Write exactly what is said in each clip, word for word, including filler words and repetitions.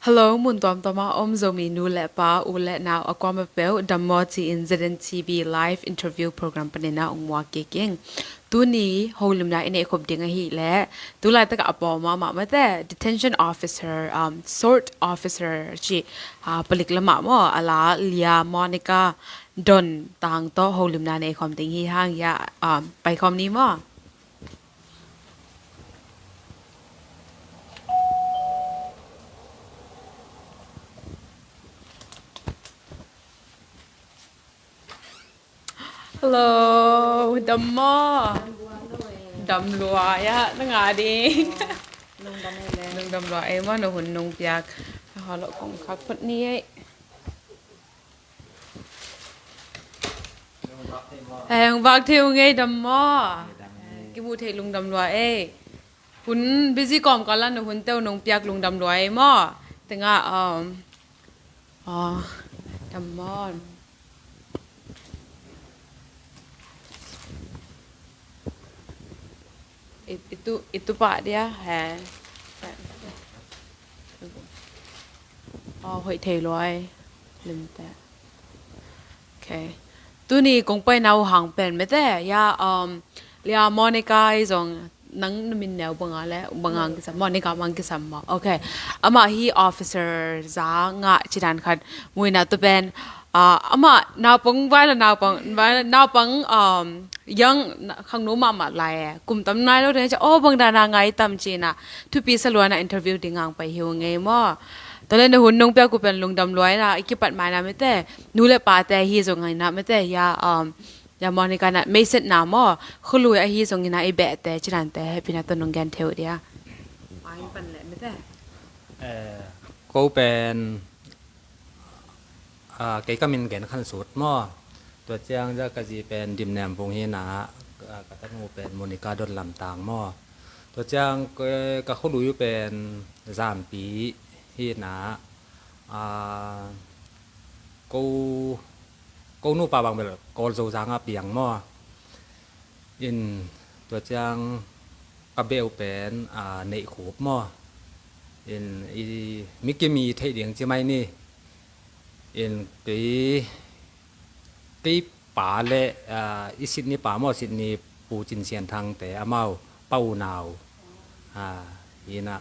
Hello, mun tuamtuam a om Zomi nu le pa, u le nau a kuama peuh, dam maw ci-in Z N T V live interview program panin a ong muak kik ing. Tuni holimna i neih khop ding ahih leh, tu laitak a pawm mahmah mate, detention officer, um, sort officer ci, ah, palik lamah maw, a la Lia Monica Don Tang tawh holimna neih khawm ding hi hang, ya, um, pai khawm ni maw. Hello, dam maw? Dam lua ya, na nga ding. Lungdam lua ei maw, na hun nong piak. Hello, kong khak phot ni ei. Hong vak thei uh ngei, dam maw? Kimu thei, lungdam lua ei. Hun busy kawmkal ah na hun teuh nong piak, lungdam lua ei maw? Tengah, um, aw, dam maw? I, i tu, i tu pah dia, he. Aw, hoih thei lua ei. Limte. Okay. Tuni kong paina uh hang pen mete, ya, um, Lia Monica i zong nang na min neu banga le, banga ang kisam, Monica banga ang kisam maw. Okay. Amah hi officer za ngah ci dan khat mu ina, tua pen, ah, amah naupang vai la naupang, vai la naupang, um, young, khangno mahmah lai e. Kum tam nai lo ding ci, aw, bang dan a ngai tam ci ina, thupi sa lua ina interview ding ang pai hi uh ngei maw. Tua le na hun nong piak uh pen lungdam lua ina, i kipat mai ina mete, nu le pate hi zong ina mete, ya, um, ya Monica na, meiset na maw, khului ahi zong ina i behte, ci dante, happy na tawh nong gen thei uh dia. Ai pan le mete. Eh, ko pen, ah, kei ka min Gen Khan Sut maw. Tua ciang za ka zi pen Dim Nem Vung hi na, ah, ka tanu pen Monica Don Lam Tang maw. Tua ciang ka, ka khului uh pen Zampi hi na, ah, ko, ko nupa bang bel Kawl Zozang a piang maw. In tua ciang ka beh uh pen, ah, Neih Khup maw. In i mi kim i theih ding ci mai ni. In kei, kei pa le, ah, i Sydney pa maw, Sydney Pu Cin Sian Thang te amau pa unau. Ah, ina,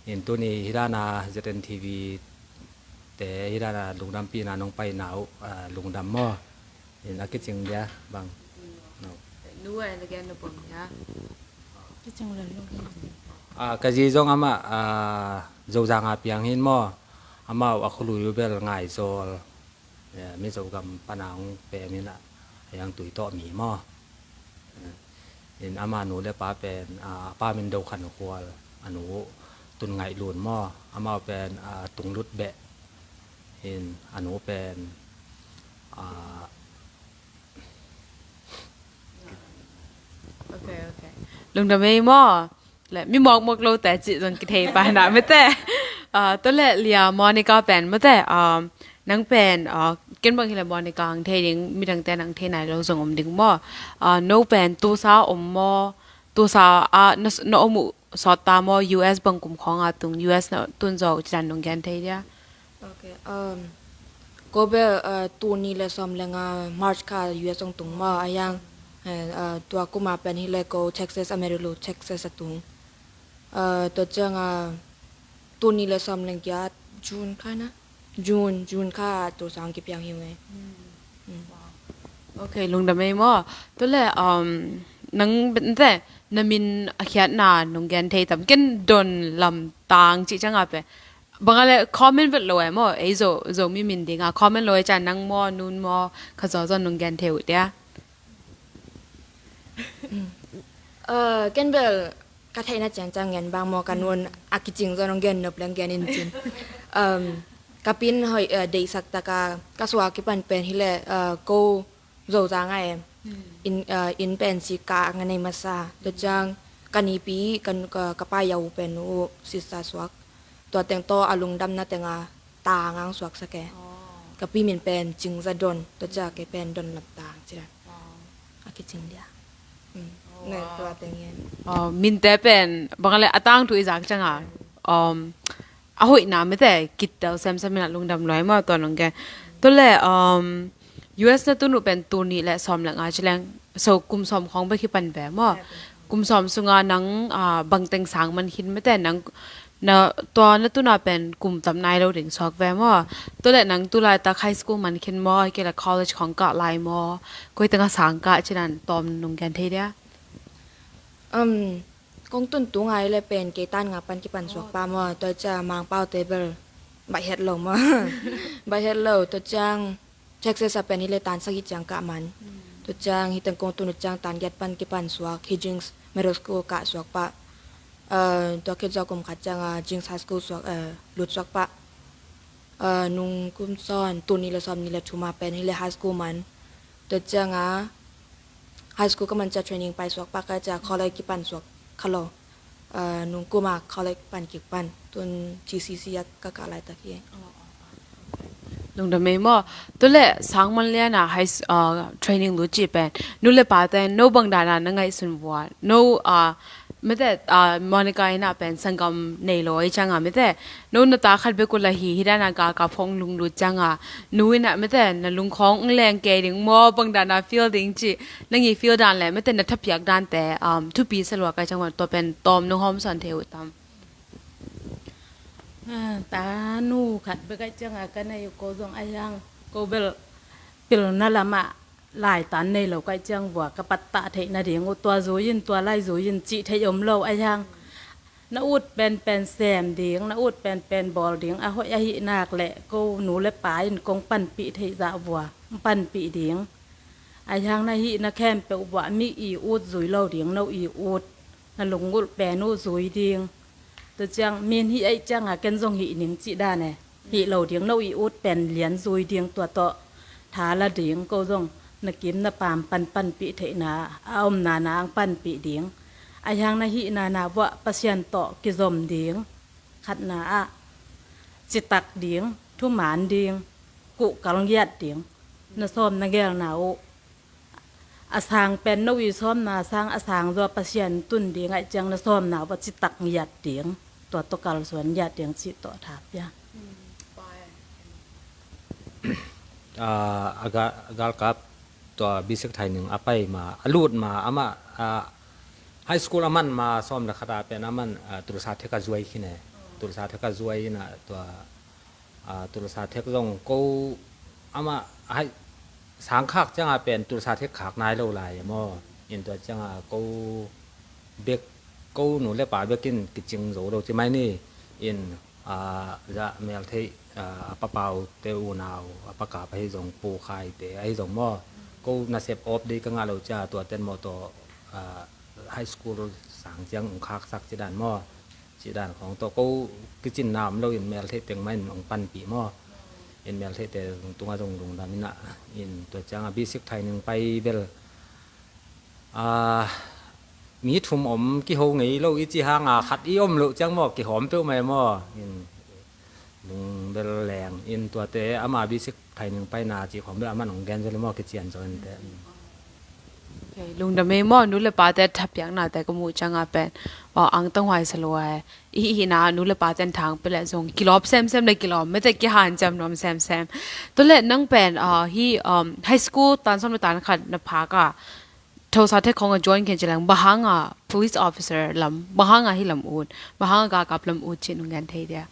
in tuni hi dan a Z N T V te hi dan a lungdampihna nong paina uh, ah, lungdam maw. In a kicing dia bang. No. Nu ai na gen na bom dia. Kicing le lu. Ah, ka zi zong amah, ah, Zozang a piang hin maw. Amau a khului uh bel Ngaizawl. Eh, Mizogam pana hong pem hi na, a yang Tuitawh mi maw. Eh, in ama nu le pa pen, ah, a pa min Do Khan Khual, a nu Tun Ngaih Lun maw. Amau pen, ah, Tunglut beh. In a nu pen, ah, okay, okay. Lungdam ei maw. Le, mi mawkmawk lote cih zong kithei pah na mete. Ah, tua le Lia Monica pen mete, ah, nang pen, ah, ken bang hi le Monica ang thei ding, midangte nang thei nai lo zong om ding maw. Ah, no pen Tulsa om maw, Tulsa ah na, na om uh sawt ta maw, U S bang kum khawng a tung, U S na tun zaw uh ci dan nong gen thei dia. Okay, um, ko bel, uh, tul nih le sawm le nga March kha U S ong tung maw, a yang, eh, uh, tua kum a pen hi le ko Texas, Amarillo, Texas a tung. Uh, tua ciang a tul nih le sawm le giat June kha na? June, June kha Tulsa ong kipiang hi ung e. Mm. Okay, lungdam ei maw. Tua le, um, nang bente, na min a khiatna nong gen thei tam, ken Don Lam Tang cih ciang a pen. Bang a le comment vet lo e maw, ei Zo, Zomi min ding a comment lo e, ciang nang maw, nun maw, kha zaw zaw nong gen thei uh dia. Eh, ken bel ka theihna ciangciang ngen bang maw, ka nun a kicing zaw nong gen nop leng gen in cin. Um, ka pin hoih, eh, deihsak tak a, ka suak kipan pen hi le, eh, ko Zozang a em. Mm. In, eh, inn pen si ka nga nei masa. Tua ciang ka nipi, ka, ka, ka pa yau pen nu sisa suak. Tua teng tawh a lungdamna teng a Tang ang suaksak e. Oh. Ka pi min pen Cing Za Don, tua ciang kei pen Don Lam Tang ci dan. Oh. A kicing dia. Mm. Oh, wow. Tua teng en. Oh, minte pen, bang le a tangthu i zak ciang a. Um, a hoihna mite kitel semsem in ah lungdam lua hi maw, tua nong gen. Tua leh, um, U S na tun uh pen tul nih le sawm le nga ci leng, so kum sawm khawng bek hi pan ve maw. Kum sawm sunga nang, ah, bangteng sang man khin mite, nang na tua na tun ah pen kum tam nai lo ding suak ve maw. Tua leh nang tu laitak high school man khin maw, hi kei leh college khawng kah lai maw, koi teng a sang kah ci dan tawm nong gen thei dia? Um, kong tun tu ngai leh pen kei tan nga pan kipan suak pah maw, tua ciang Mangpau te bel baih het lo maw. Baih het lo, tua ciang Texas a pen hi leh tan sagih ciang kah man. Tua ciang hi teng kong tun uh ciang tan giat pan kipan suak, hi Jenks Middle School kah suak pah. Uh, tua khit zawh kum khat ciang a Jenks High School suak, uh, lut suak pah. Uh, nung kum sawm, tul nih le sawm nih le thum a pen hi leh high school man. Tua ciang a high school ka man ciang training pai suak pah, ka ciang college kipan suak kha lo. Uh, nung kum a college pan kik pan, tun G C C a ka kah laitak hi. Lungdam ei maw. Tua leh sang man lian a high s-, uh, training lut cih pen, nu le pa ten no bang dan a na ngaihsun vua, no, uh, mite, ah, Monica in ah pen sanggam nei lo ahih ciang a mite, no na ta khat bek uh la hi, hi dan a galkap hong lunglut ciang a, nu in ah mite na lungkhawng hong leng kei ding maw, bang dan a feel ding cih, nang i feel dan leh mite na thapiak dante, um, thupi sa lua ka hih ciang maw, tua pen tawm nong hawmsawn thei uh tam? Ah, ta nu khat bek ahih ciang a ka nei uh, ko zong ahih hang, ko bel pilna lam ah laitan nei lo ka hih ciang vua, ka pattah theih nading uh, tua zui in, tua lai zui in cih theih om lo ahih hang. Na ut penpen sem ding, na ut penpen bawl ding a hoih ahih nak leh ko nu le pa in kong panpih theih zah vua, panpih ding. Ahih hang na hihna khempeuh vua mi i ut zui lo ding, no i ut, na lungulh pen uh zui ding. Tua ciang min hih ahih ciang a ken zong hih ning cih dan e. Hih lo ding, no i ut pen lian zui ding, tua tawh tha la ding, ko zong na kim na pam pan panpih theihna a omna na ang panpih ding. Ahih hang na hihna na vuah Pasian tawh kizom ding, khatna ah citak ding, thuman ding, kuhkal ngiat ding, na sawm na gelna uh a sang pen no i sawmna sang a sang zaw Pasian tun ding ahih ciang na sawmna uh a citak ngiat ding, tua tawh kalsuan ngiat ding cih tawh tha pia. Ah, a ga-, a galkap tua basic training a pai ma, a lut ma, amah, ah, high school a man ma sawm le khat a pen a man, ah, Tulsa Tech a zuai khin e. Tulsa Tech a zuai in ah tua, ah, Tulsa Tech zong ko amah hai sang khak ciang a pen Tulsa Tech khak nai lo lai e maw. In tua ciang a ko bek, ko nu le pa bek in kicing zo lo ci mai ni. In, ah, za mel theih, ah, a Pa Pau te unau, a Pa Kap ahi zong, Pu Khai te ahi zong maw, ko nasep awp dei ka ngah lo cia, tua ten maw tawh, ah, high school sang ciang ung khaksak ci dan maw, ci dan khawng tawh ko kicin na om lo in mel theih teng mah in ung panpih maw. In mel theih te tungah zong lungdam in ah, in tua ciang a basic training pai bel, ah, mi thum om kiho ngei lo i ci hang a, khat i om loh ciang maw, kihawm peuhmah e maw. In lung bel leng in tuate ama basic training paina ci khawng bel aman hong gen zo le maw, kician zo in te. Okay, lungdam ei maw, nu le pate thapiaknate ka muh ciang a pen, aw, angtang huai sa lua e. I hihna nu le pate in thang pia leh zong kilawp semsem le kilawm mete kihanciam nuam semsem. Tua leh nang pen, ah, hih, um, high school tan sawm le tan khat na phak a, Tulsa Tech khawng a join khin ci leng, bang hang a police officer lam, bang hang a hih lam ut, bang hang a galkap lam ut cih nong gen thei dia?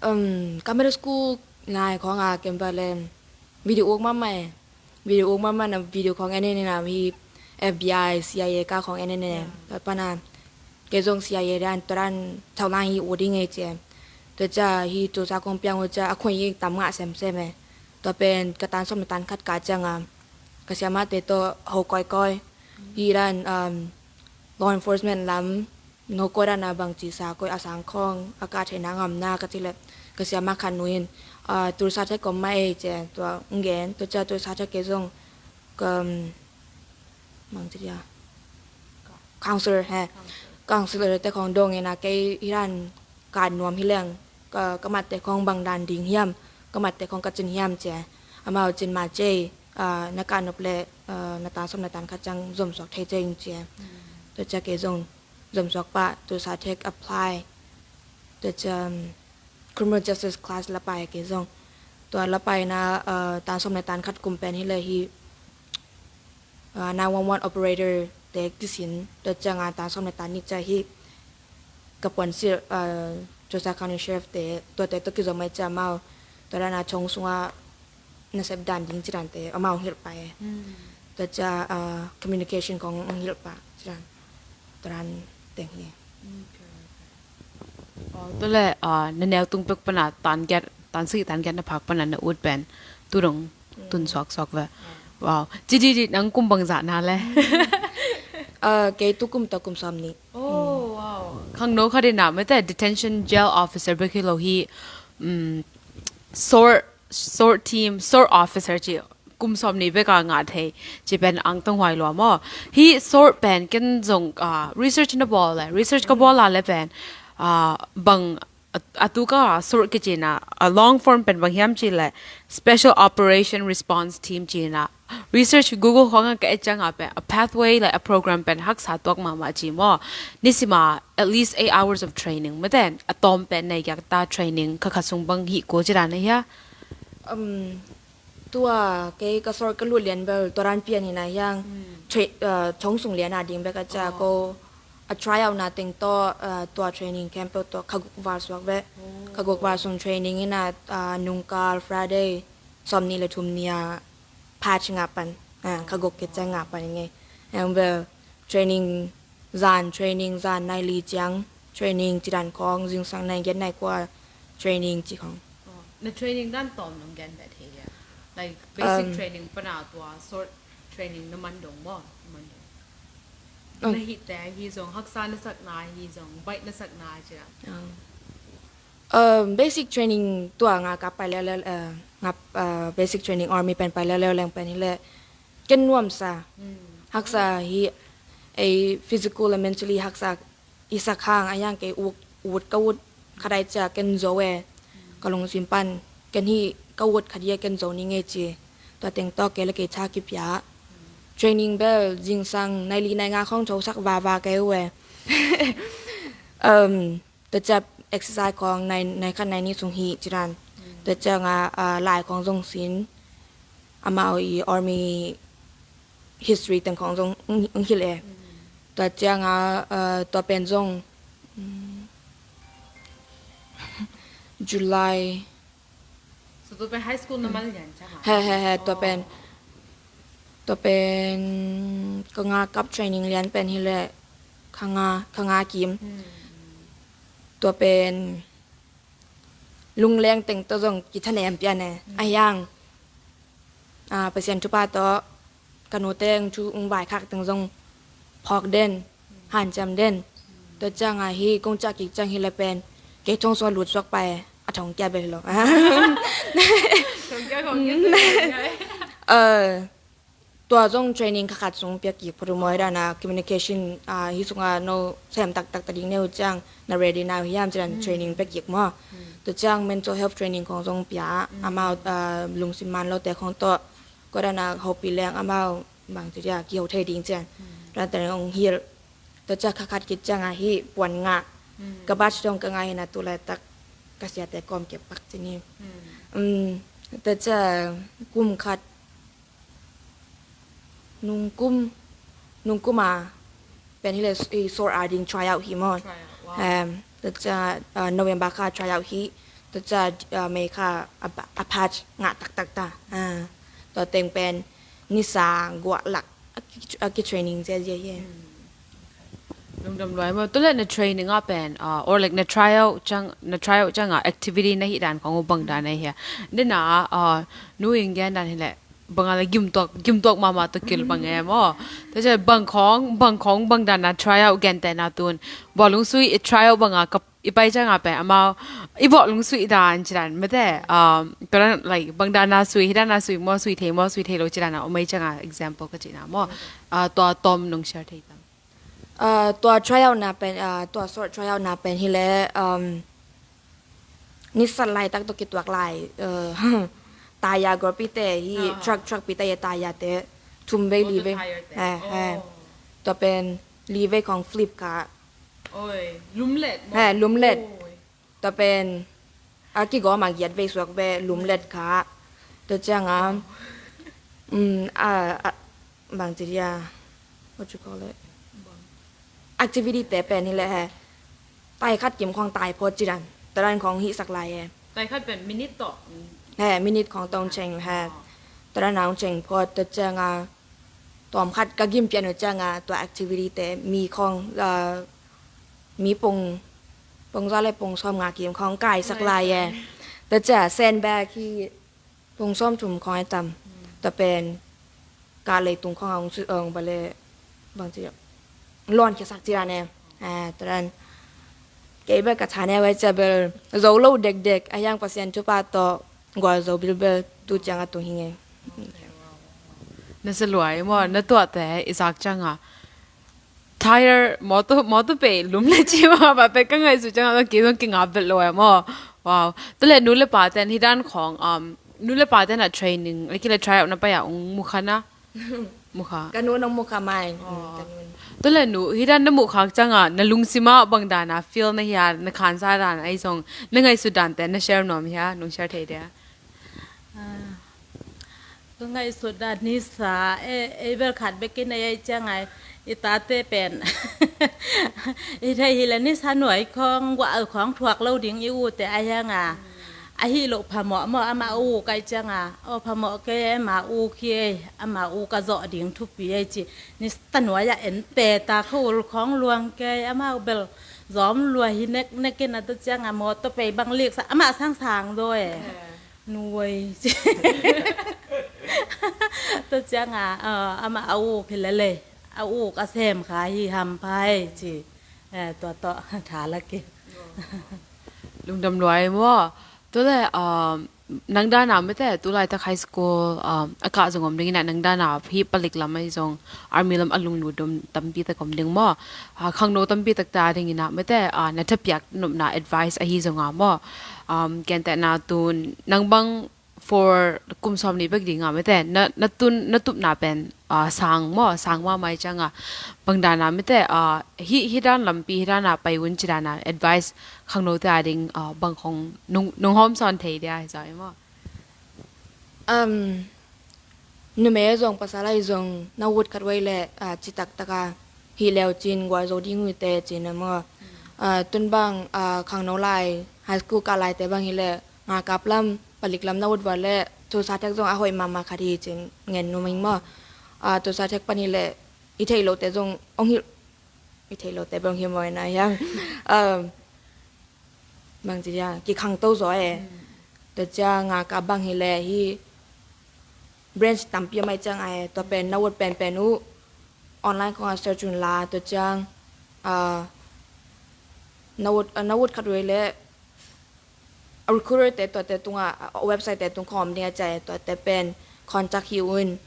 Um, ka middle school lai khawng a kem va lem video uk mahmah e. Video uk mahmah na, video khawng en en ina, hi F B I, C I A ka khawng en en e. Tua pan a kei zong C I A dan, tua dan thau lang hi ut ding e ci. Tua cia hi Tulsa kong piang uh cia a khuai hi tam ngah semsem e. Tua pen ka tan sawm na tan khat ka ciang a, ka siamahte tawh ho kawikawi. Hi dan, um, law enforcement lam, no kawdan a bangci sa koi a sang khawng a kah theihna ngam na ka cih leh, ka siamah khat nu in, ah, Tulsa Tech kong mah ei ci, tua ung gen, tua cia Tulsa Tech kei zong, ka, um, bangci dia, counselor he, counselor te khawng dong ina kei hi dan ka nuam hi leng, ka, ka matte khawng bang dan ding hiam, ka matte khawng ka cin hiam ci. Amau cin ma ci, ah, na ka nop leh, ah, na tan sawm na tan khat ciang zom suak thei ci ing ci. Tua cia kei zong zom suak pah, tua sa tech apply. Tua ciang criminal justice class la pai kei zong. Tua la pai na, uh, tan sawm le tan khat kum pen hi le hi, uh, nine one one operator te kisin. Tua ciang a tan sawm le tan nih ciang hi ka puan silh, uh, Josiah County Sheriff te, tuate tawh kizom mai ciang amau tua dan a thong sungah nasep dan ding ci dante amau hong hilh pah e. Tua ciang, uh, communication kong hong hilh pah ci dan, tua dan teng hi. Tua le, ah, na neu tung pek pana tan giat, tan sagih tan giat na phak pana na ut pen tu dong tun suak suak ve. Wow. Ci di di nang kum bangzah na le? Ah, kei tu kum tawh kum sawm nih. Oh, wow. Khangno khat in a mete detention jail officer bek hi lo hi, um, sort, sort team, sort officer ci kum sawm nih bek a ngah thei ci pen ang tong huai lua maw? Hi sort pen ken zong, ah, research na bawl le, research ka bawl a le pen, ah, bang a, a tu ka sort kici na, a long form pen bang hiam ci le special operation response team ci na research Google khong a ka et ciang a pen a pathway le a program pen haksa tuak mahmah ci maw? Nisima at least eight hours of training meten a tawm pen nei giak ta training kha kha sung bang hi ko ci dan a hia? Um, tua kei ka sort ka lut lian bel tua dan pian hi na hiang. Tra-, uh, thong sung lian a ding bek a ciang ko a try out na teng tawh, uh, tua training camp peuh tawh kha guk val suak ve. Kha guk val sung training in a, uh, nungkal Friday sawm nih le thum nih a patch ngah pan. Uh, kha guk kei ciang ngah pan i ngei. And well, training zan, training zan nai li ciang training ci dan khong, zingsang nai giat nai kua training ci khong. Oh, na training dan tawm nong gen bet hi ya. Like basic training pana tua sort training na man dong maw? Na man dong. Na hih te hi zong haksa na sak na hi zong baih na sak na ci dan. Um, basic training tua nga ka pai leuleu, uh, nga, uh, basic training army pen pai leuleu leng pen hi le ken nuamsa. Haksa hi ei physical and mentally haksa i sak hang a yang kei ut, ut ka ut kha dai cia ken zo e. Ka lungsim pan ken hi ka ut kha dia ken zo ni ngei ci. Tua teng tawh kei le kei tha kipia. Training bel zingsang nai li nai nga khong tho sak vava kei u e. Um, Tua cia exercise khong nai, nai khat nai nih sung hi ci dan. Tua cia nga, ah, lai khong zong sin. Amau i army history teng khong zong ng, ng hilh e. Tua cia nga, ah, tua pen zong, mm, July. So tua pen high school na man lian ciang a? He, he, he, tua pen. Tua pen ka nga kap training lian pen hi le ka nga, ka nga kim. Tua pen lungleng teng tawh zong kithanem pian e. A hiang, ah, Pasian thupha tawh ka nuteng thu ung vaikhak teng zong phawk den, hanciam den. Tua ciang a hi kong ciah kik ciang hi le pen kei thong sung a lut suak pai a thong kia bel hi lo. Thong kia khong kia. Tua zong training kha khat sung piak kik phurumawi dana communication, ah, hi sunga no sem taktak ta ding neu ciang na ready nau hiam cian training piak kik maw. Tua ciang mental health training khong zong pia amau, ah, lungsim man lo te khong tawh kua dana hopi leng amau bang ci dia kiho thei ding cian. Ran te ong hil. Tua cia kha khat kit ciang a hi puan ngah. Ka bat dong ka ngah hi na tu lai tak ka siate kawm kep pak ci ni. Um, tua cia kum khat nung kum, nung kum a pen hi le i sor a ding try out hi maw. Try out, wow. Um, tua cia, uh, November kha try out hi. Tua cia, uh, May kha a, a patch ngah taktak ta. Uh, tua teng pen nisa guah lak a ki, a ki training zia zia hi. Lungdam luai maw. Tua le na training a pen, uh, or like na try out ciang, na try out ciang a activity na hi dan khong bang dan a hi. Dena, uh, nu ing gen dan hi le bang a le gimtuak, gimtuak mama tua kil bang e maw. Tua cia bang khong, bang khong bang dan na try out gen te na tun. Bawlung sui i try out bang a kap i pai ciang a pen amau i bawh lung sui dan ci dan mete, um, tua dan, like, bang dan na sui, hi dan na sui maw, sui thei maw, sui thei lo ci dan a om ei ciang a example ka ci na maw. Uh, tua tom nong share thei tam. Uh, tua try out na pen, uh, tua sort try out na pen hi le, um, nisa lai tak tua kituak lai, uh, taya gor pi te hi, truck, truck pi te hi taya te thum vei li vei. Eh, eh. Tua pen li vei khong flip ka Oi, lumlet maw? He, lumlet. Oi. Tua pen a kigawm a giat vei suak ve, lumlet kha. Tua ciang a, um, a, a, bang ci dia, what you call it? Activity te pen hi leh he, tai khat kim khawng tai phot ci dan, tua dan khawng hihsak lai e. Tai khat pen minute tawh? He, minute khawng tawh hong ceng he. Tua dan a hong ceng phot, tua ciang a, tawm khat ka gim pian uh ciang a, tua activity te mi khawng, ah, mi pung, pung za le pung sawm nga kim khawng kaisak lai e. Tua ciang a, sandbag hi pung sawm thum khawng e tam. Tua pen ka leitung khawng a hong su-, hong bale, bang ci, lawn khiasak ci dan e. Ah, tua dan. Kei bel ka tha ne vai cia bel zo lo dekdek, a hiang Pasian thupha tawh gualzo bilbel tu ciang a tung hi ngei. Na sa luai maw, na tuahte i zak ciang a. Tire, motor, motor pe lum le ci maw, ba pe ka ngaihsut ciang a, ki zong ki ngap vet lo e maw. Wow. Tua le nu le pa ten hi dan khawng, um, nu le pa ten a training, like, le try out na pai a ung mu kha na. Mu kha. Ka nu nong mu kha mai. Mm, ka nu. Tua le nu, hi dan na mu khak ciang a, na lungsim ah bang dan a feel na hia, na khansa dan a i zong, na ngaihsut dan te, na share nuam hia, nong share thei dia. Ah, ka ngaihsut dan nisa, e, e bel khat bekin a i ai ciang a, i tate pen. I thei hi le nisa nuai khawng, guah khawng thuak lo ding i u te a hiang a. Ahi lo phamawh mawh ama u kai ciang a, aw phamawh kei ama u khi ei, ama u ka zawh ding thupi ei ci. Ni tanuai a en pe ta kho ul khawng luang kei, ama u bel zawm lua hi nek nek in a ta ciang a mawtaw pei bang lik sa, ama sang sang zaw e. Nuai ci. Ta ciang a, ama a u khi lele, a u ka sem kha hi ham phai ci. Eh, tua tawh tha la kei. Lungdam luai maw. Tua le, um, nang dan a mite, tu laitak high school, um, a kah zong om ding in a nang dan a hi palik lam ahi zong, army lam a lunglut dom tampi tak om ding maw. Ah, khangno tampi tak ta ding in a mite, ah, na thapiak nopna advice ahi zong a maw. Um, gentehna tun, nang bang for kum sawm nih bek ding a mite, na, na tun, na tupna pen, ah, sang maw, sang mahmah i ciang a, bang dan a mite, ah, hi, hi dan lampi, hi dan a pai un ci dan a advice khangnote a ding, ah, bang khong nung, nung hawm sawn thei dia hi zaw i maw. Um, numei a zong pasal a i zong na ut khat wei le, ah, citak taka hi leu cin guai zo ding uh te cin a maw. Ah, tun bang, ah, khangno lai, high school kah lai te bang hi le, nga kap lam, palik lam na ut vua le, tu sa thek zong a hoih mahmah khat hi cin ngen numei maw. Ah, tu sa thek pan hi le, i thei lo te zong, ong hi, i thei lo te bang hi maw na hiang. Um, bang ci dia, ki khangto zaw e. Tua cia nga kap bang hi le hi branch tampi a mai ciang a e, tua pen na ut pen pen uh online khong a search un la, tua ciang, ah, na ut, ah, na ut khat wei le a recruiter te tua te tung a, ah, website te tung khong om ding a cia e, tua te pen contact hi un,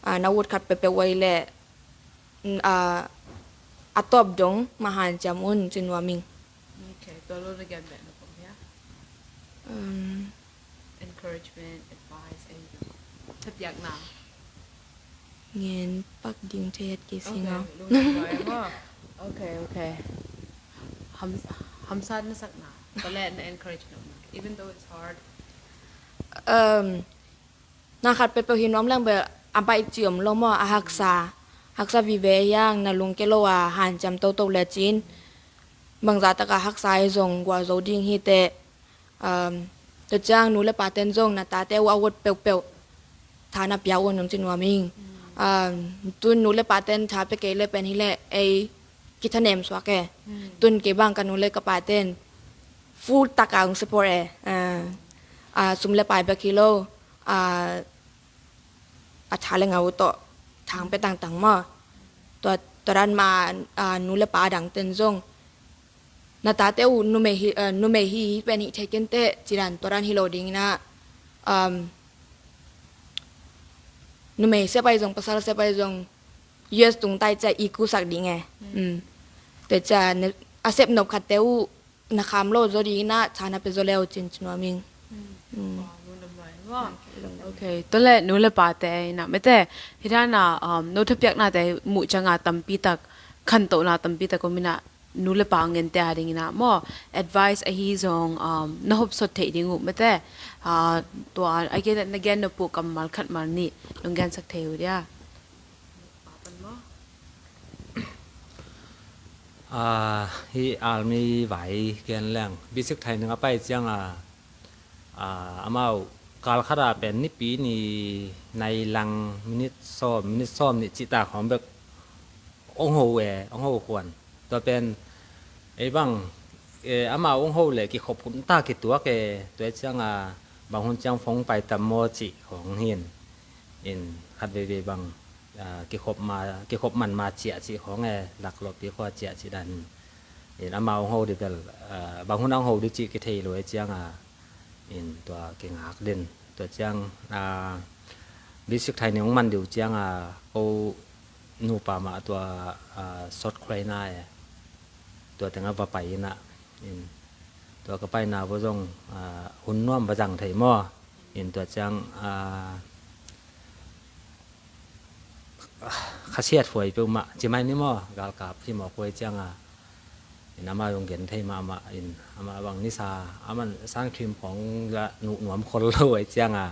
ah, na ut khat pepeu wei le, mm, ah, a tawp dong ma hanciam un ci nuam ing. Okay, tua lo na gen beh na pom hia? Um, encouragement, advice, anything. Thapiakna. Ngen pak ding thei het kei si ngau. Okay, lungdam luai maw. Okay, okay. Ham, hamsat na sakna. Tua le na encourage nopna. Even though it's hard. Um, na khat pepeu hi nuam leng bel a baih ci om lo maw, a haksa. Haksa vive hiang na lungke lo a hanciam toto le cin. Bangzah taka haksa hi zong gual zo ding hi te. Um, tua ciang nu le pa ten zong na tate uh a ut peuhpeuh tha na pia un nung ci nuam ing. Um, tun nu le pa ten tha pia kei le pen hi le ei kithanem suak e. Tun kei bang ka nu le ka pa ten full taka ung support e. Ah, ah, sum le pai bek hi lo, ah, a tha le ngau tawh thang pe tangtang maw. Tua, tua dan ma, ah, nu le pa dang ten zong na tate uh numei hi, ah, numei hi, hi pen hi thei kente ci dan tua dan hi lo ding na, um, numei sia pai zong pasal sia pai zong U S tung tai cia i kusak ding e. Mm. Te cia a sep nop khat te uh na kham lo zo ding na tha na pe zo leu cin ci nuam ing. Mm. Okay, tua le nu le pa te ina mete hi dan a, um, no thapiakna te muh ciang a tampi tak khantohna tampi tak om ina nu le pa ngente a dingin ah maw, advice ahi zong, um, na hopsot theih ding uh mate, ah, tua a gen, na gen nop uh kammal khat mal nih nong gensak thei uh dia? Ah, hih army vai gen leng basic training a pai ciang a, ah, amau kal khat a pen nipi ni nai lang minit sawm, minit sawm nih cih ta khawng bek ong ho e, ong ho khuan. Tua pen ei bang, eh, amau ong ho le kikhop hun ta kituak e, tua ciang a bang hun ciang phone pai tam maw cih khawng hin. In khat veivei bang, ah, kikhop ma, kikhop man ma ciah cih khawng e, laklawhpi khua ciah cih dan. In amau ong ho di bel, ah, bang hun ong ho di cih kithei lo e ciang a, in tua kingak din. Tua ciang, ah, basic training ong man di uh ciang a, ko nupa mah tua, ah, South Carolina e, tua teng a va pai in ah, in tua ka paina vo zong, ah, hun nuam va zang thei maw. In tua ciang, ah, khasiat huai peuhmah ci mai ni maw, galkap hi mawk huai ciang a, in amah zong gen thei mahmah, in amah bang nisa, aman sun cream khawng la nuh nuam khol lo huai ciang a,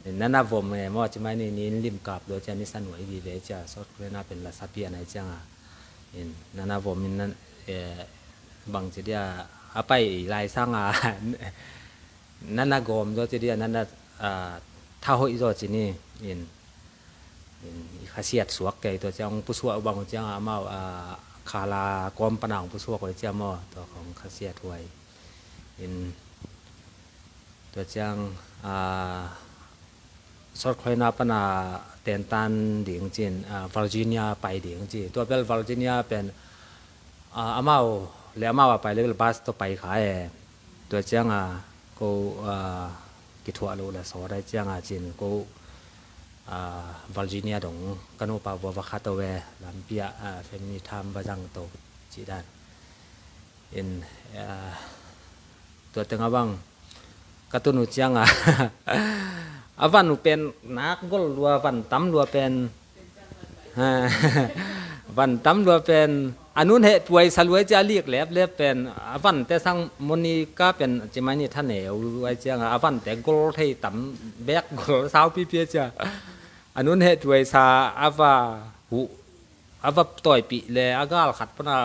in nana vom e maw ci mai ni, ni in lim kap lo ciang nisa nuai vive cia, South Carolina pen la sa pian ai ciang a, in nana vom in nan, eh, bang ci dia, a pai lai sang a, nana gawm zaw ci dia, nana, ah, tha hoih zaw ci ni, in, in i khasiat suak kei tua ciang hong pusuak bang ciang amau, ah, khala kawm pana hong pusuak huai ciang maw, tua khong khasiat huai. In tua ciang, ah, South Carolina pana tentan ding cin, ah, Virginia pai ding ci. Tua bel Virginia pen, ah, amau le amau a pai le bel bus tawh pai kha e. Tua ciang a ko, ah, kithuah lo le sawt ai ciang a cin ko, ah, Virginia dong ka nupa vua va kha to e, lampi ah, ah, family time va zang to cih dan. In, ah, tua teng a bang ka tun uh ciang a a van uh pen nak gol lua, van tam lua pen, van tam lua pen a nun heh puai sa luai cia, a lik leplep pen a vante sang Monica pen ci mai ni tha neu luai ciang a, a vante gol thei tam bek gol sau pipi cia. A nun heh puai sa a va huh a va tawipih le a gal khat pana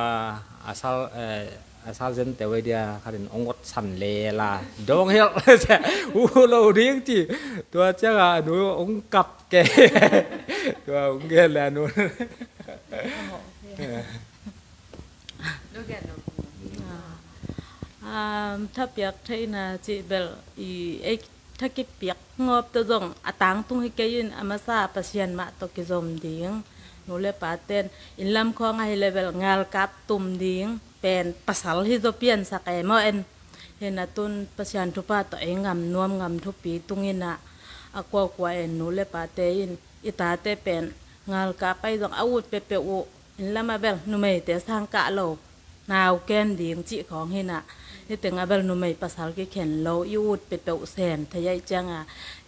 a sal, eh, a sal zen teu ai dia khatin ong ot san le la dong helh uh lo ding ci. Tua ciang a nu ong kap ke. Tua ong gen le a nu. Ah, thapiak theihna cih bel i ei tha kipiak ngawp tawh zong a tangtung hi kei in, a masa Pasian mah tawh kizom ding. Nu le pa ten inn lam khawng ahi le bel ngalkap tum ding pen pasal hi zaw piansak e maw en. Hi na tun Pasian thupha tawh ei ngam nuam ngam thupi tung in ah, a kuakua en nu le pate in i tate pen ngalkap ahi zong a ut peuhpeuh uh, inn lam a bel numeite sang kah lo nau kem ding cih khawng hi na. Hi teng a bel numei pasal kikhen lo, i ut peuhpeuh sem thei ahi ciang a,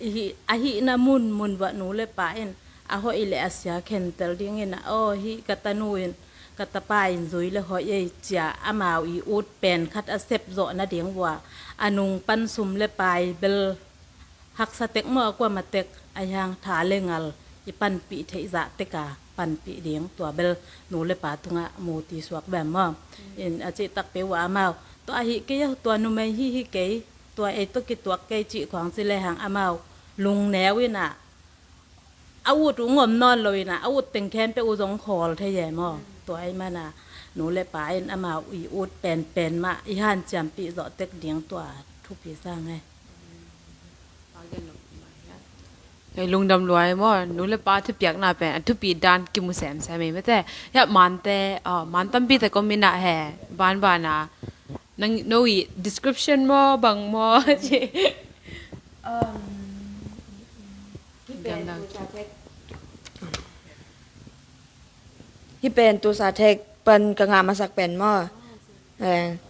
i hih, a hihna munmun vah nu le pa in a hoih le a sia khentel ding in a, aw hih ka tanu in ka tapa in zui le hoih ei cia amau i ut pen khat a sep zawh nading vua a nung pan sum le pai bel haksa tek maw, a kuama tek a hiang tha le ngal i panpih theih zah tek a panpih ding, tua bel nu le pa tungah mu ti suak bem maw. In a cih takpi uh a amau tua ahi kei a, tua numei hi hi kei, tua ei tawh kituak kei cih khawng ci le hang amau lungneu in ah a ut uh ngom nawn lo in ah a ut teng khempeuh uh zong khawl thei e maw. Tua ahi man a nu le pa in amau i ut penpen mah i hanciampih zawh tek ding tua thupi sang e. Ei lungdam luai maw, nu le pa thupiakna pen a thupi dan kimu semsem ei mate. Hiah mante, ah, man tampi te komin ah he banban a nang no i description maw bang maw ci. Um, hi pen tu sa tek. Hi pen tu sa tek pan ka ngah masak pen maw. Eh,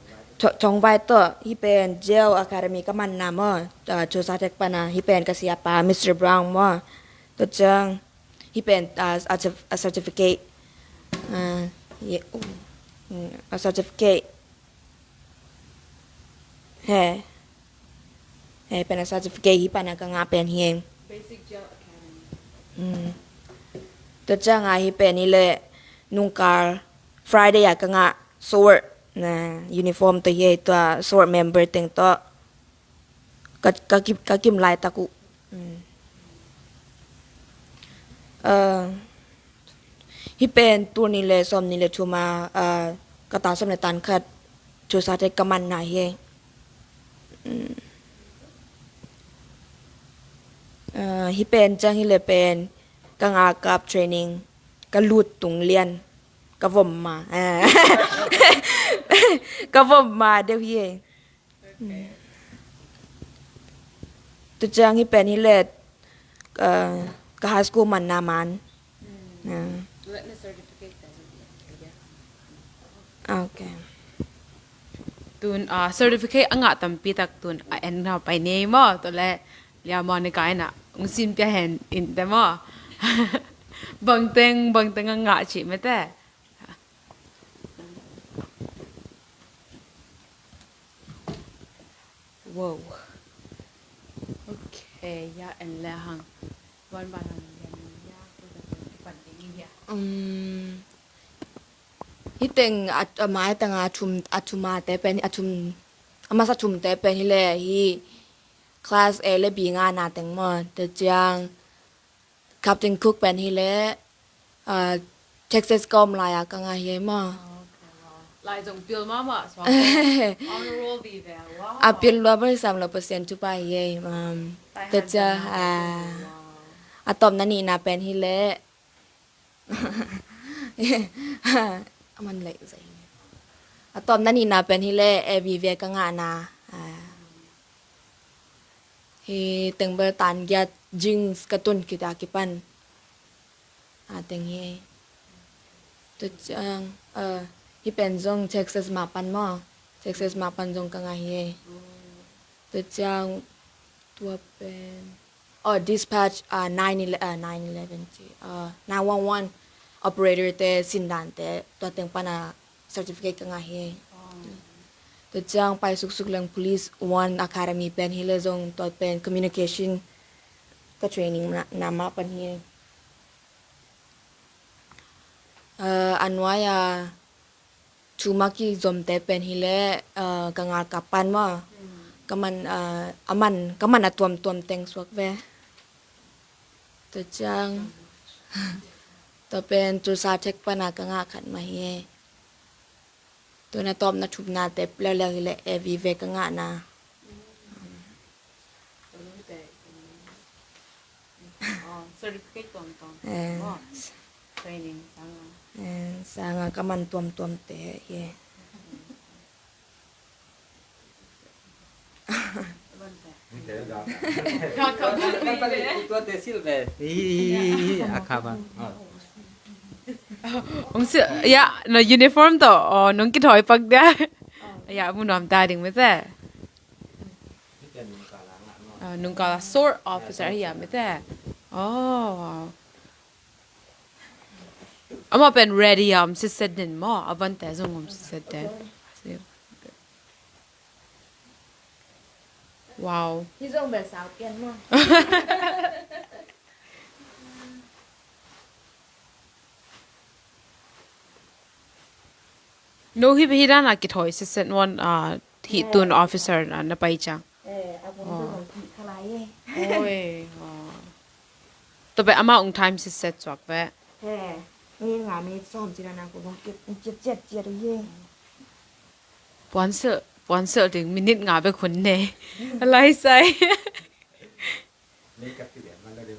Thongvai tawh hi pen Jail Academy ka manna maw, ah, Tusatek pana hi pen ka siapa Mister Brown maw. Tua ciang hi pen, ah, a certificate. Ah, ye, oh. Mm, a certificate. He. He pen a certificate hi pan a ka ngah pen hi. Basic Gel Academy. Mm. Tua ciang a hi pen hi leh nungkal Friday a ka ngah sword na uniform tawh hi, tua sword member teng tawh ka, ka kim, ka kim laitak uh. Mm. Ah, hih pen tul nih le sawm nih le thum a, ah, ka tan sawm le tan khat Tulsa Tech ka manna hi. Mm. Ah, hih pen ciang hi leh pen ka nga kap training ka lut tung lian ka vom ma. Ah. Ka vom ma deuh hi. Tua ciang hih pen hi leh, ah, ka high school manna man. Ah. Ok. Tun, ah, certificate a ngah tampi tak tun a en na pai nei maw, tua leh Lia Monica in a hong sin pia hen in te maw. Bangteng, bangteng a ngah cih mete. Wow. Ok, ya en le hang. Wan ban hang ya, ya, ko da ko pan ding ya. Um, hih teng a, a mai teng a thum, a thum a te pen, a thum, a masa thum te pen hi leh hih class A le B ngahna teng maw. Tua ciang Captain Cook pen hi leh, ah, Texas ka om lai a ka ngah hi maw. Ah, ok, wow. Lai zong pil mahmah suak. Honor roll vive, wow. A pil lua bang sam lo percent tu pa hi, um, tua ciang, ah, a tawpna nihna pen hi leh. A man leh zai. A tawpna nihna pen hi leh A vive ka ngahna. Ah. Hih teng bel tan giat jeans ka tun khit a kipan. A teng hi. Tua ciang, ah, hih pen zong Texas mah pan maw. Texas mah pan zong ka ngah hi. Tua ciang tua pen, oh, dispatch, ah, nine ele-, ah, nine eleven ci, ah, nine one one operator te sindan te tua teng pan a certificate ka ngah hi. Tua ciang pai suksuk leng Police One Academy pen hi leh zong tua pen communication ka training na, na mah pan hi. Ah, a nuai a thu mah kizomte pen hi leh, ah, ka ngalkap pan maw. Ka man, ah, a man, ka man a tuamtuam teng suak ve. Tua ciang tua pen Tulsa Tech pan a ka ngah khat mah hi. Tua na tawpna thumna te leuleu hi leh A vive ka ngahna. Certificate tuamtuam. Eh. Training sanga. Eh, sanga ka man tuamtuam te hi. Tua te silh ve. Hi, hi, hi, hi, a kham a. Hong silh, ya, no uniform tawh, oh, nong kithawi pak dia. Ya, mu nuam ta ding mete. Ah, nungkal a sword officer hi a mete. Oh, wow. Amah pen ready a om sitset den maw, a vante zong om sitset den. Wow. Hi zong bel sau pian maw. No hi, hi dan a kithawi sitset nuan, ah, hih tun officer na, na pai ciang. Eh, a vun tu zong hih khalai e. Oi, oh. Tua pen amah ong time sitset suak ve. He, minute nga, minute sawm ci dan a ko zong kip, kip ciat ciat uh hi. Puansilh, puansilh ding minute nga bek hun nei. A lai sai.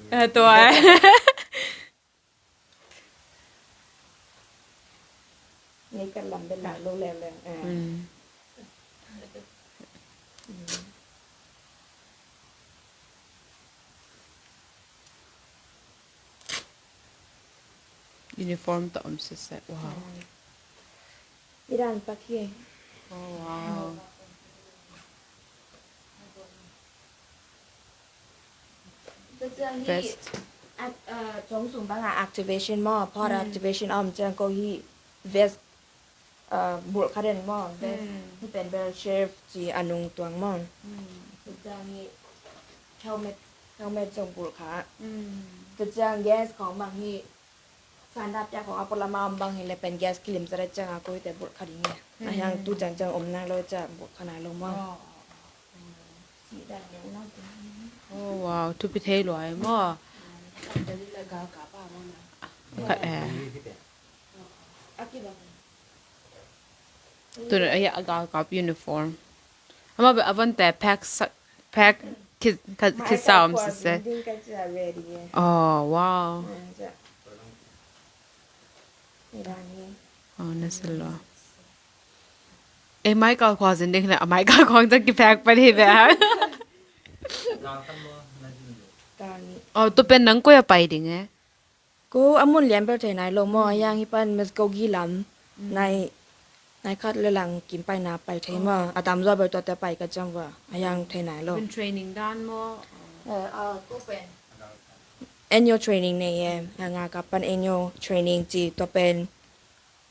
Ah, tua. Ngei ka lam bel lah lo leuleu. Ah. Mm. Uniform tawh om sitset. Wow. Ah. Iran pak hi. Oh, wow. Vest. At, uh, cawng sung bang a activation maw, port activation a om ciang ko hi vest, bulh kha den maw. Hih pen bel chef ci a nung tuang maw. Tua ciang hih helmet, helmet zong bulh kha. Tua ciang gas khawng bang hih sanda piak khawng a pualam a om bang hi le pen gas kilim zaw ciang a ko hite bulh kha ding hi. A hiang tu ciang ciang om nai lo ciang bulh kha nai lo maw. Oh wow, thupi thei luai maw. Khat eh. Tuna a galkap uniform. Ama be avante pack pack ki sa om sise. Oh wow. Oh na silo. E Michael khua zin ding le a Michael khong zan ki pack pa di be. Oh tu pen nang ko ya pai ding eh. Ko a mun lian bel thei nai lo maw, a hiang hi pan Moscow gi lam nai, nai khat le lang kim pai na pai thei maw, a tam zaw bel tuate pai ka ciang va, a hiang thei nai lo. Pen training dan maw. Annual training nei e, a nga ka pan annual training ci tua pen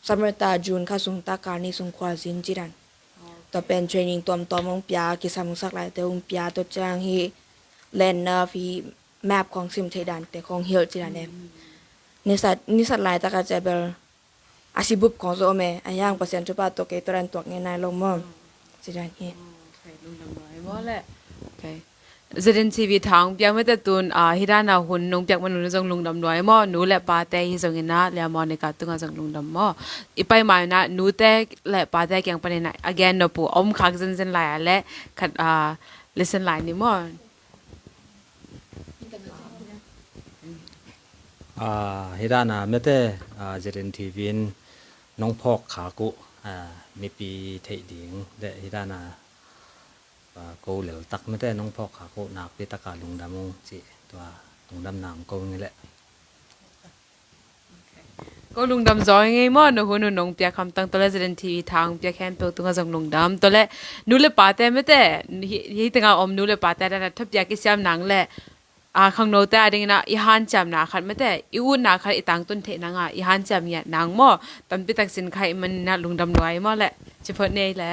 summer ta June kha sung ta kal ni sung khua zin ci dan. Tua pen training tuamtuam hong pia, kisam hong sak laite hong pia, tua ciang hi land nerve hi map khong sim thei dante khong hilh ci dan em. Nisat, nisat lai taka cia bel a sibup khong zo me, a hiang Pasian thupha tua kei tua dan tuak ngei nai lo maw. Ci dan hi. Lungdam luai maw le. Okay. Zeden T V thang piak mete tun a hidana hun nung piak manun zong lungdam luai maw, nu le pate hi zong ina lia Monica tunga zong lungdam maw. I pai mai na nute le pate kiang panina again no pu om khak zenzen lai a le khat a listen lai ni maw. Hidana mete Zeden T V in nong phawk khak uh mipi theih ding le hidana ko lel tak mete nong phawk khak uh nakpi taka lungdam ung cih tua lungdam nang ko ngi le. Ko lungdam zaw ngei maw, na hun uh nong piak hamtang tole Zeden T V thang piak hen peuh tunga zong lungdam tole nu le pate mete hi tenga om nu le pate dana thapiak i siam nang le a khangnote a dingina i hanciamna khat mete i utna khat i tangtun theih nanga i hanciam ngiat nang maw, tampi tak sin kha i manina lungdam luai maw le ciphot nei le.